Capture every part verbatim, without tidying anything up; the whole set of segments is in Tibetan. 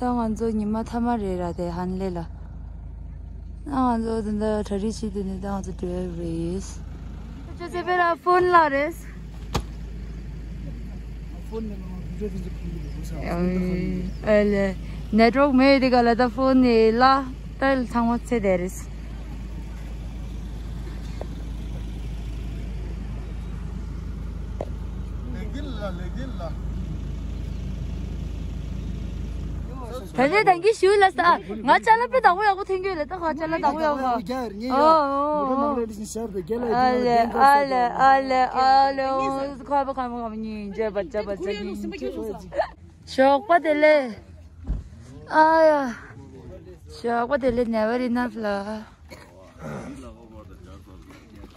ད་ང་ཚོ་ཉི་མ་མཐའ་མ་རེད་ར་དེ་ཧན་ལེ་ལ། ད་ང་ཚོ་དེ་འདྲ་གྲ་སྒྲིག་བྱེད་དུས་ནས་ད་ང་ཚོ་འགྲོ་ཡ་རེད། ཅོ་ཅེ་པེ་ལ་ཕོན་ལ་རེད། ཨ་ལེ། ནེཊ་ཝོག་མེད་དེ་ག་ལ་ད་ཕོན་ནས་ལ་ད་ཚང་མ་ཚེ་དེ་རེད། ད་ནས་ད་གིན་ཞུ་ལ་ས། ང་ཅ་ལག་དཔེ་བདག་པོ་ཡག་པོ་ཐོན་གྱི་ཡོད་ལ་ད་ཁ་ཅ་ལག་བདག་པོ་ཡག་པོ། ཨོ་ཨོ་ཨོ། ཨ་ལེ་ཨ་ལེ་ཨ་ལེ་ཨོ། ཁ་བ་ཁ་མ་ཁ་མ་ཉིན་རྗེ་བ་ཅ་བ་ཅ་ཉིན། ཞོགས་པ་དེ་ལས། ཨ་ཡ། ཞོགས་པ་དེ་ལས་ནེ་བར་ཨི་ནཕ་ལ།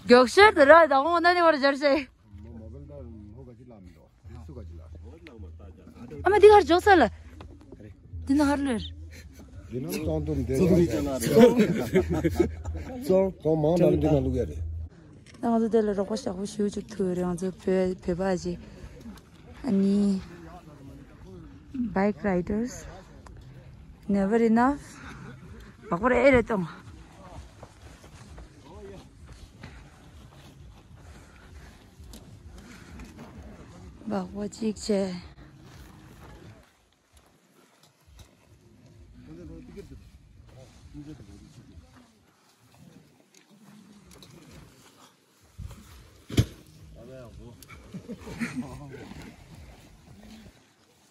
མགྱོགས་ཤོས་དེ་ར་ད་འོང་ན་ནི་བར་སྦྱར་ཤེས། ཨ་མ་འདི་གར་འཇོག་ས་ལ། འདི་ན་ཧར་ལོས། འདི་ན་ཙོང་དུ་འདི་ཙོང་ཙོང་ཙོང་མང་དང་འདི་ན་ལུག་ཡ་རེད། ད་ང་ཚོ་དེ་ལ་རོགས་པ་ཞག་པོ་ཞུ་ཅིག་ཐུག་རེད། ང་ཚོ་བོད་བོད་པ་ཅིག་ཨ་ནི་bike riders never enough. བག་པར་ཨེ་རེད་དང་། བག་པ་གཅིག་བྱས།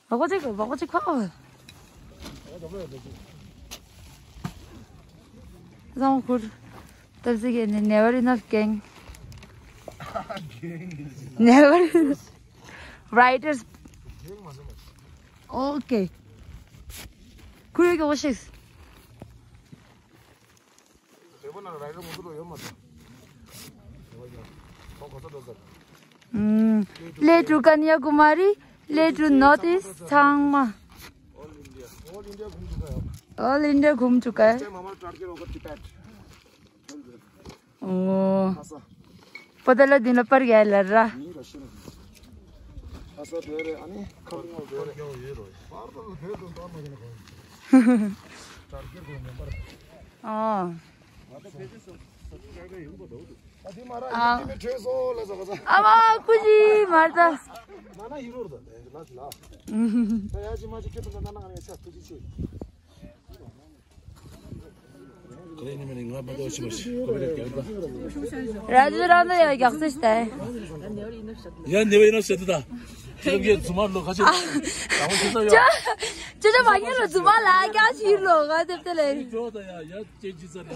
བག་པ་གཅིག་བག་པ་གཅིག་ཁ། བཟང་ཁུར། ཏབ་ཟི་གེ་ནི་never enough gang. Never enough. Riders. Okay. ཁུར་ཡོད་ཀྱི་འོ་ཤིག་ལེ་ཀྲུ་ཀ་ནི་ཡ་ཀུ་མ་རི། ལེ་ཀྲུ་ནོར་ཨིསྚ་ཚང་མ། All India ཁུམ་ཅུ་ཀ། ཨོ། པོ་ཏ་ལ་དེ་ལ་པར་ཡ་ལ་ར། ཨོ། ཨ་མ་ཀུ་ཅི་མར་ད། ར་ཇུ་རང་ད་ཡ་རྒྱག་སེ་ཤི་ད། ཡ་ནེ་བའི་ན་ཤ་ད། ཁྱེད་ཀྱི་རྫུན་མ་ལོ་ཁ་ཆེ། ཅོ་ཅོ་མ་ཉན་ལོ་རྫུན་མ་ལ་རྒྱག་ཤི་ལོ་ང་དེབ་དེ་ལེ། ཅོ་ད་ཡ་ཡ་ཅེ་ཅི་ས་ད།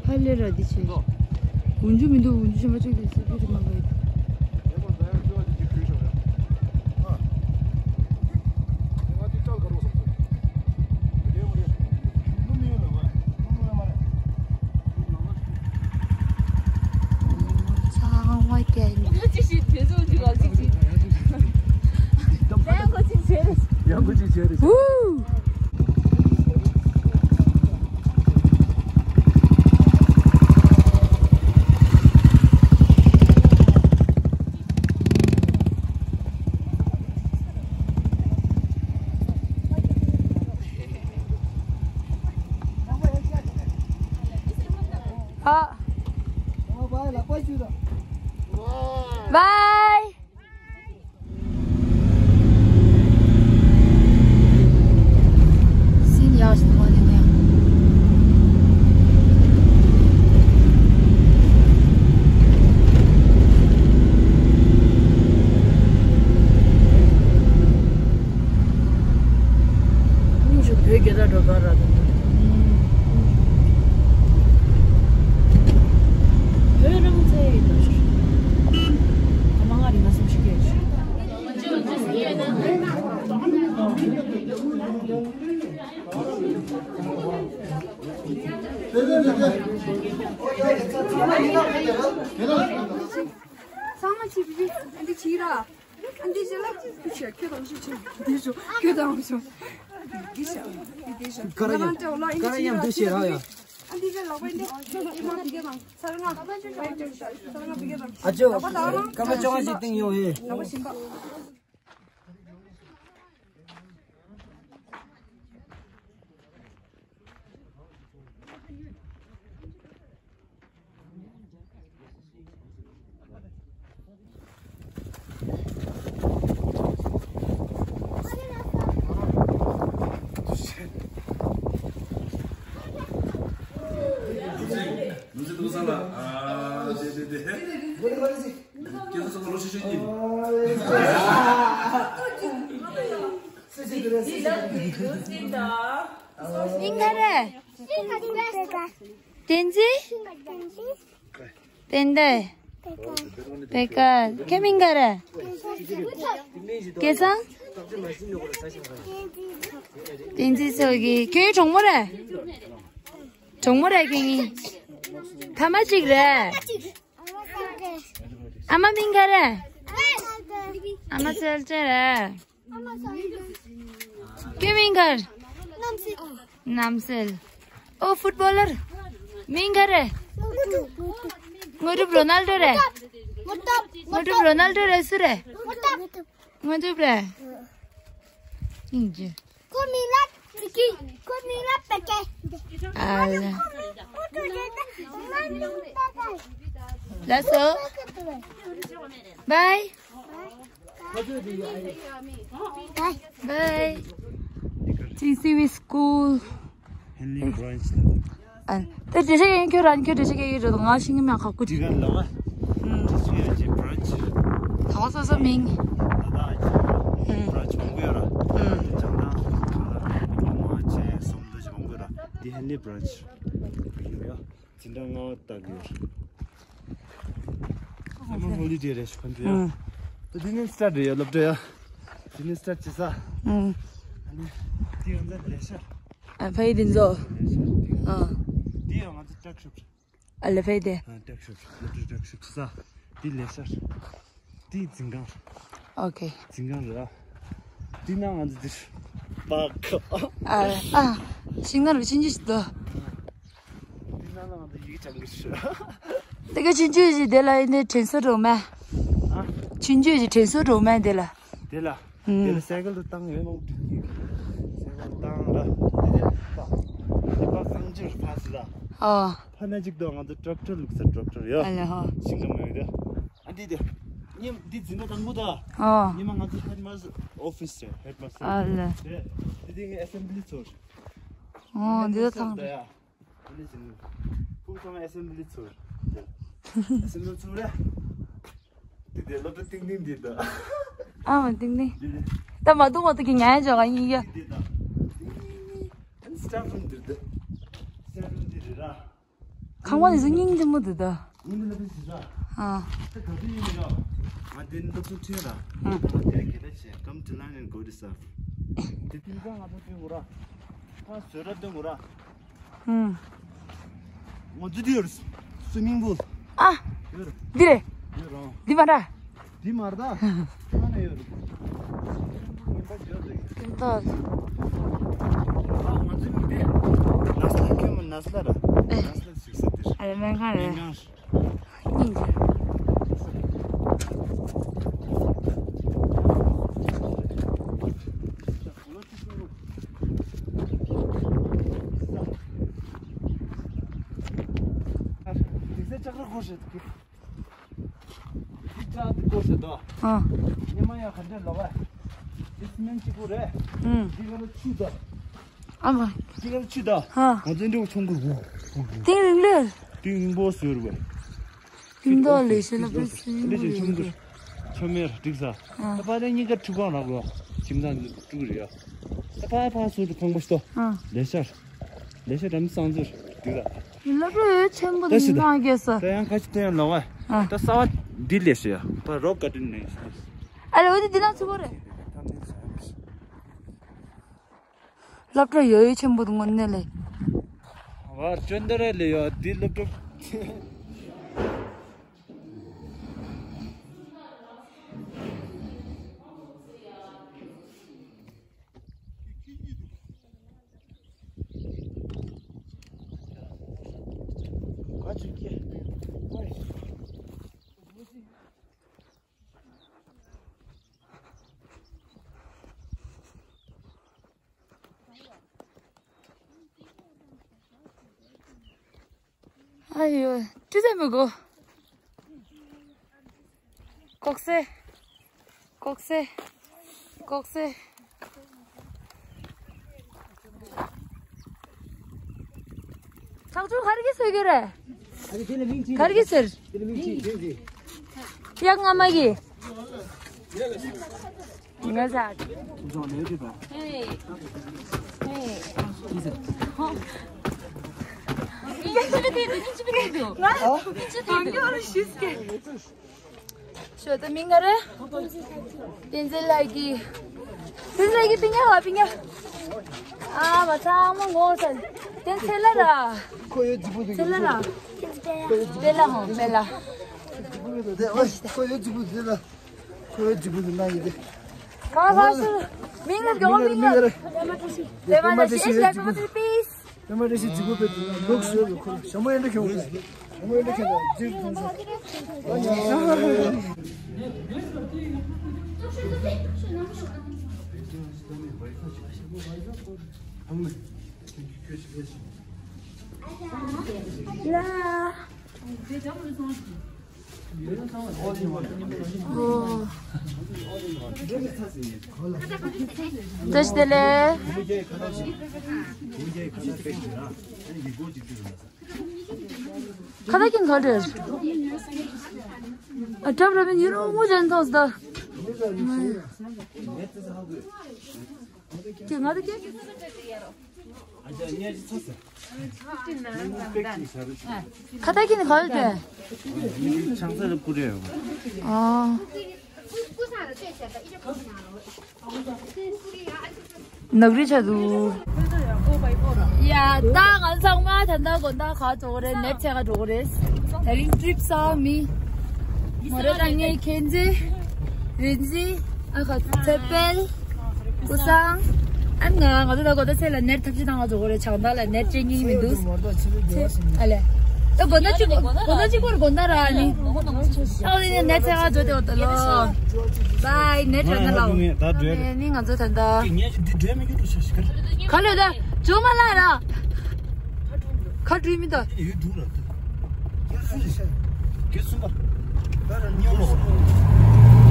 ཧ་ལས་ར་འདི་ཆེ། འུན་ཆུ་མི་འདུག་འུན་ཆུ་ཞིམ་པ་གཅིག་རེད་ཟེར་རྒྱུ་རེད་མ་གི། ཚང་མ་སྐད་ཡིན། ཡང་ཅི་ཞིག་དེ་ཚོ་ཅིག་ལ་ཅིག་ཅིག་ཡང་ཁོ་ཅིག་བྱས་རེད། ཡང་ཁོ་ཅིག་བྱས་རེད། ཧུ། ཨ། བའི། སིན་ཡག་ཞིག་མ་ནི་ནས། ཉིན་ཞིག་བོད་རྒྱལ་དར་འགྲོ་ག་ར་དང་། བོད་རང་བཙན་ཡིན་ད་ཞུ། ད་མ་ང་རིང་ང་སེམས་ཤིག་སྐྱེས་ཞུ། ཚང་མ་ཅིག་བི་བི་འདི་ཅིག་ར། ཨ་འདི་ཅི་ལ། ཁྱོད་ཁྱོད་དང་ཤི་ཆེ། འདི་ཤོ་ཁྱོད་དང་ཤོ། འདི་ཤ་འདི་འདི་ཤ། ཀ་ར་ཡང་ཀ་ར་ཡང་འདི་ཤེས་ར་ཡ། ཨ་འདི་ཅི་ལ་བའི་འདི་ཨེ་མ་འདི་ག་དང་ཚར་ང་ཚར་ང་འདི་ག་དང་། ཨ་ཅོ་ཀ་མ་ཅོ་ང་ཞིག་ཏིང་ཡོང་ཧེ། ལག་པ་ཞིམ་པ། མིང་ག་རེ། བསྟན་འཛིན། བསྟན་འདས། བེ་ཀར། ཁྱེད་མིང་ག་རེ། སྐལ་བཟང་། བསྟན་འཛིན་ཚོགས་ཀྱི་ཁྱོད་གྲོགས་མོ་རེད། གྲོགས་མོ་རེད་ཁྱེད་གཉིས། ཕ་མ་གཅིག་རེད། ཨ་མ་མིང་ག་རེ། ཨ་མ་ཚེ་རིང་རེད། ཁྱོད་མིང་ག་རེ། རྣམ་སྲས། ཨོ་ཕུཊ་བྷོ་ལར། མིང་ག་རེ། དངོས་གྲུབ་རོ་ནལ་ཌོ་རེད། དངོས་གྲུབ་རོ་ནལ་ཌོ་རེད། སུ་རེད། དངོས་གྲུབ་རེད། ཡིན་གྱི། ཁོ་མིང་ལ་ཙི་ཀི། ཁོ་མིང་ལ་པེ་ཀེ། ཨ་ལ། ལགས་སོ། བའི། བའི། ཊི་སི་ཝི་སྐུལ། ཧེན་ལི་བྷ་རན་ཆི་ལ། ཨ། ད་འགྲེལ་བཤད་ཡིན་ཁྱོད་རང་ཁྱོད་འགྲེལ་བཤད་ཡིན་རེད་ང་ཤེས་ཀྱི་མེད་ཁག་པོ་ཅིག་དེ་ག་ལ་བ། ཨུམ། ཊི་སི་ཝི་ཨེ་ཆི་བྷ་རན་ཆི། ད་ག་སོ་སོ་མིང་། ད་ད་ཨ་ཆི། ཨུམ། བྷ་རན་ཆི་མང་པོ་ཡོད་ར། ཨུམ། ལྕང་ཐང་། ཉི་མ་ཆེ་སོམ་དུ་ཅི་མང་པོ་ཡོད་ར། དེ་ཧེན་ལི་བྷ་རན་ཆི་ཡོད། འཛིན་གྲྭ་ལྔ་བ་ལྟ་གི་ཡོད། ཨ་མ་ཧོ་ལི་ཌེ་རེད་ཤག་ཁོང་ཚོ་ཡ། ཨུམ། ད་དེ་ནས་སི་ཊར་ཊི་རེད་ཡ་སློབ་གྲྭ་ཡ། དེ་ནས་སི་ཊར་ཊི་བྱེད་ས། ཨུམ། ཨ་ནི་དེ་ང་ཚོ་ལས་ཤག་ཨ་ཕ་ཡི་དེ་ཚོ། ལས་ཤག་དེ། ཨ། དེ་ཡང་ང་ཚོ་ཊྲེག་ཤོབ་རེད། ཨ་ལས་ཕ་ཡི་དེ། ཨ་ཊྲེག་ཤོབ་རེད། སློབ་གྲྭ་ཊྲེག་ཤོབ་བྱེད་ས། དེ་ལས་ཤག་རེད། དེ་འཛིན་ཁང་རེད། ཨོ་ཁེ། འཛིན་ཁང་རེད་ཨ། དེ་ནང་ང་ཚོ་འདིར་པཱརྐ་ཨ་ཨ། ཤིང་ནགས་རུ་ཆུང་ཆུང་ཞིག་འདུག་དེ་ནང་ང་ཚོ་ཡིག་སྦྱང་གི་ཞུ། དེ་ག་ཆུང་ཆུང་ཞིག་དེ་ལ་ཡིན་ནའི་དྲན་གསོ་འགྲོ་མེད། ཨ། ཆུང་ཆུང་ཞིག་དྲན་གསོ་འགྲོ་མེད་དེ་ལ། དེ་ལ། ཨུམ། དེ་ལ་སའི་ཀལ་དུ་བཏང་ཡོད་མང་དུ་ཡིན། སའི་ཀལ་བཏང་ར། དེ་ནས་པཱརྐ་དེ་པཱརྐ་གང་ཅིར་ཕ་སི་ལ། ཨ། ཕ་ན་ཅིག་དང་ང་ཚོ་ཊྲེག་ཊར་ལུག་ས་ཊྲེག་ཊར་ཡོད། ཨ་ལེ་ཧོ། ཤིང་ཀ་མ་ཡོད་དེ། ཨ་འདི་དེ། ཉིན་འདི་འཛིན་གྲྭ་དང་པོ་ད། ཨོ། ཉི་མ་ང་ཚོ་ཧེཌ་མ་སི་ཊར་ཨོ་ཕི་སི་རེད། ཧེཌ་མ་སི་ཊར། ཨ་ལེ། དེ་དེ་ངའི་ཨེ་སེམ་བྷི་ལི་ཚོར། ཨོ་འདི་ད་ཐང་། ད་ཡ། ཨ་ནི་ཟིན། ཁོང་ཚང་མ་ཨེ་སེམ་བྷི་ལི་ཚོར། ཨེ་སེམ་བྷི་ལི་ཚོར་རེད། དེ་དེ་སློབ་གྲྭ་ཏིང་ཏིང་འདི་ད། ཨ་མ་ཏིང་ཏིང་། འདི་དེ། ད་མ་འདུག་མ་འདུག་གི་ཉན་འཇོག་ག་ཡིན་ཡ། འདི་དེ་ད། ཏིང་ཏིང་ཏིང་། ཨ་ནི་སི་ཊཕ་རུམ་འདི་དེ། སི་ཊཕ་རུམ་འདི་རེད་ར། ཁང་པ་འདི་ཚོ་སྙིང་རྗེ་མོ་འདུག་ད། སྙིང་རྗེ་ལ་དེ་ཞིག་ར། ཨ། ད་ག་དུས་ཡིན་ཡོད། ང་དེ་ནི་སློབ་ཚན་ཁྲིད་ར། ཨ། ང་དེ་ག་ད་བྱས། Come to learn and go to serve། དེ་ཏིང་ཀ་ང་ཚོ་ཐོན་དགོས་ར། ཁ་བཟོས་ར་ཐོན་དགོས་ར། ཨུམ། ང་ཚོ་འདི་ཡོད་རེད། སུའི་མིང་པུལ། ཨ། ཡོད་རེད། འདི་རེད། ཡོད་རང་། འདི་མ་རེད། འདི་མ་རེད་ད། ཁ་ནས་ཡོད་རེད། ངན་པ་ཡོད་རེད། ཀུན་ཏོག་ཨ་ང་ཚོའི་མིང་དེ། ནས་ལ་ཁྱོད་མོ་ནས་ལ་ར། ཨེ། ནས་ལ་ཞིག་ཟེར་དེ་རེད། ཨ་རེ་སྨན་ཁང་རེད། སྨན་ཁང་རེད། སྙིང་རྗེ། དེ་ཚེ་ལྕགས་རི་སྒོ་ཞིག་འདུག་དེ་ལྕགས་རི་སྒོ་ཞིག་འདུག་ཨ། ཉི་མ་ཡང་ག་འདྲ་ལོག་ཨ། དེ་སི་མེན་གཅིག་པོ་རེད། ཨུམ། དེ་ག་ལ་ཆུ་འདུག་ཨ་མ། དེ་ག་ལ་ཆུ་འདུག་ཨ། ང་ཚོའི་འབྲས་བུ་ཆུང་ཀུ། ཏིང་རིང་ལོས། ཏིང་རིང་པོ་ཟེར་བས། ཡིན་མདོག་ལས་ཤེས་ལ་པེ་སི་ཡིན་ལས་ཤེས་ཆུང་ཀུ། ཆོ་མེར་འགྲིག་ས། ཨ། ད་པ་རེ་གཉིས་ཀ་ཁྲུ་གང་རག་ལོ། ཁྱིམ་ཚང་དཀྲུག་རེད་ཡ། ད་པ་ཕ་སུ་དུ་ཁང་པ་ཤོ། ཨ། ལས་ཤར། ལས་ཤར་རམ་སང་ཟུར་འགྲིག་ར། སློབ་གྲྭ་ཡོད་ཆེན་པོ་ད་ཤི་ད། ནང་གེ་ས། ད་ཡང་ཁ་ཅིག་ད་ཡང་ལོག་ཨ། ཨ། ད་ས་བ་འདི་ལས་ཤི་ཡ། ད་རོག་ག་ཏིན་ནས་ཤི། ཨ་ལེ་འོ་དེ་འདི་ན་ཚུགས་པ་རེད། སློབ་གྲྭ་ཡོད་ཡོད་ཆེན་པོ་དུ་དངོས་གནས་ལས། བར་ཅོན་ཏ་ར་ལས་ཡོད་འདི་སློབ་གྲྭ། ཨ་ཡོ། ཅི་ཟེར་མི་གོ། ལྐོག་ཟ། ལྐོག་ཟ། ལྐོག་ཟ། ཐག་ཆོད་ག་རེ་གི་ཟེར་གི་རེད། ག་རེ་གི་ཟེར། ཡ་ང་མ་གི། ང་ཟ། ཧེ། ཧེ། ཡ་ཅི་བི་དེ་དུ་ནི་ཅི་བི་དེ་དུ། ང་ཅི་དེ་དུ། ཤོ་ད་མིང་ག་རེ། བསྟན་འཛིན་ལགས་ཀྱི། བསྟན་འཛིན་ལགས་ཀྱི་པི་ཉ་བ་པི་ཉ། ཨ་མ་ཚང་མ་ངོ་ཚ། བསྟན་ཚེ་ལ་ར། ཁོ་ཡོད་ཅི་པུ་དུ། ཚེ་ལ་ར། པེ་ལ་ཧོ་པེ་ལ། ཁོ་ཡོད་ཅི་པུ་དུ་ལ། ཁོ་ཡོད་ཅི་པུ་དུ་ན་ཡོད་དེ། ག་ག་སུ། མིང་ལ་གོ་མིང་ལ། པད་མ་བཀྲ་ཤིས། པད་མ་བཀྲ་ཤིས། པད་མ་བཀྲ་ཤིས། པད་མ་བཀྲ་ཤིས། པད་མ་བཀྲ་ཤིས་ལྗིད་པོ་པད་ལུག་སོས་ལ་ཁོ་ཞྭ་མོ་ཡན་འདྲ་ཁྱོད་ཞྭ་མོ་ཡན་འདྲ་ཁྱོད་ལ་ཇིར་ཐུང་ས། ལ། བཀྲ་ཤིས་བདེ་ལེགས། ཁ་ད་ཀིན་ག་རེ། ཨ་ཏྲབ་ར་མིན་ཡུ་རོ་མོ་ཅན་ཐོང་སི་ད། ཀྱེ་ང་ད་ཀྱེ། ཁ་ད་ཀིན་ག་རེ་དེ། ཨ། ནག་རི་ཆ་འདུག་ཡ་ད་ང་ཚང་མ་ད་ལྟ་དགོང་དག་ག་འགྲོ་གི་རེད། ནེཊ་ཆེ་ག་འགྲོ་གི་རེད། ད་རིང་ཊི་རིབ་སང་མི། མོ་ར་དང་ངའི་ཁྱེད་ཚེ། རིན་ཆེན། ཨ་ཁ་ཚེ་དཔལ། སྐུ་བཟང་། ཨ་ང་ང་ཚོ་ད་དགོང་དག་ཚེ་ལ་ནེཊ་ཐབས་ཤེས་བཏང་ག་འགྲོ་གི་རེད། བྱང་ཐང་ལ་ནེཊ་ཅན་ཉིན་མི་འདུག་ཚེ། ཨ་ལེ། ད་དགོང་དག་གཅིག་དགོང་དག་གཅིག་པོར་དགོང་དག་ར་ནི། ཨ་ནི་ནེཊ་ཆེ་ག་འགྲོ་དེ་འོ་ད་ལོ། བའི་ནེཊ་ཡོད་ན་ལོ། ད་འགྲོ། ནི་ང་ཚོ་ད་ད། ཁ་ལོ་ད་ཇོ་མ་ལ་ར། ཁ་བྲུས་མི་ད། ཡུལ་འདུག་ལ། ཀེ་གསུམ་པ།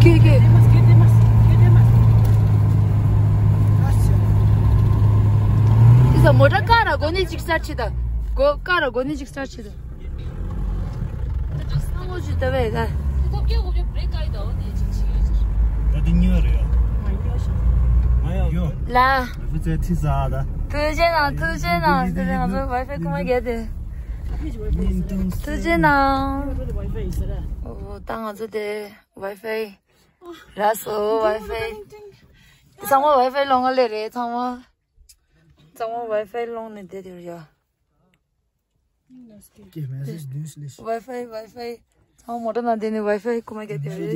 ཀེ་ཀེ། ཨི་ས་མོ་ཊ་ཀ་ར་གོ་ནི་ཅིག་སྟར་ཆི་ད། གོ་ཀ་ར་གོ་ནི་ཅིག་སྟར་ཆི་ད། ཨ་ངོ་ཅི་ད་བས་ད། ད་འདི་ཉོས་རེད་ཡ། ང་ཡ་ཡོ། ལ། ཧྥུ་ཙེ་ཐི་ས་ད། ཐུགས་རྗེ་གནང་། ཐུགས་རྗེ་གནང་། ང་ཚོ་ཝའི་ཕའི་ཁུག་མ་བརྒྱབ་དེ། ཐུགས་རྗེ་གནང་། ཨོ་ད་ང་ཚོ་དེ་ཝའི་ཕའི་ར་སོ་ཝའི་ཕའི། ཚང་མ་ཝའི་ཕའི་སློང་ག་ལེ་རེད་ཚང་མ། ཚང་མ་ཝའི་ཕའི་སློང་ནས་བསྡད་དེ་རེད་ཡ། ཀྱེ་མེ་སེཇ་བདུན་ཞིག་ལས་ཤིག་ཝའི་ཕའི་ཝའི་ཕའི། ཚང་མ་མོ་ཊ་ནང་བསྡད་ནས་ཝའི་ཕའི་ཁུག་མ་བརྒྱབ་དེ་རེད།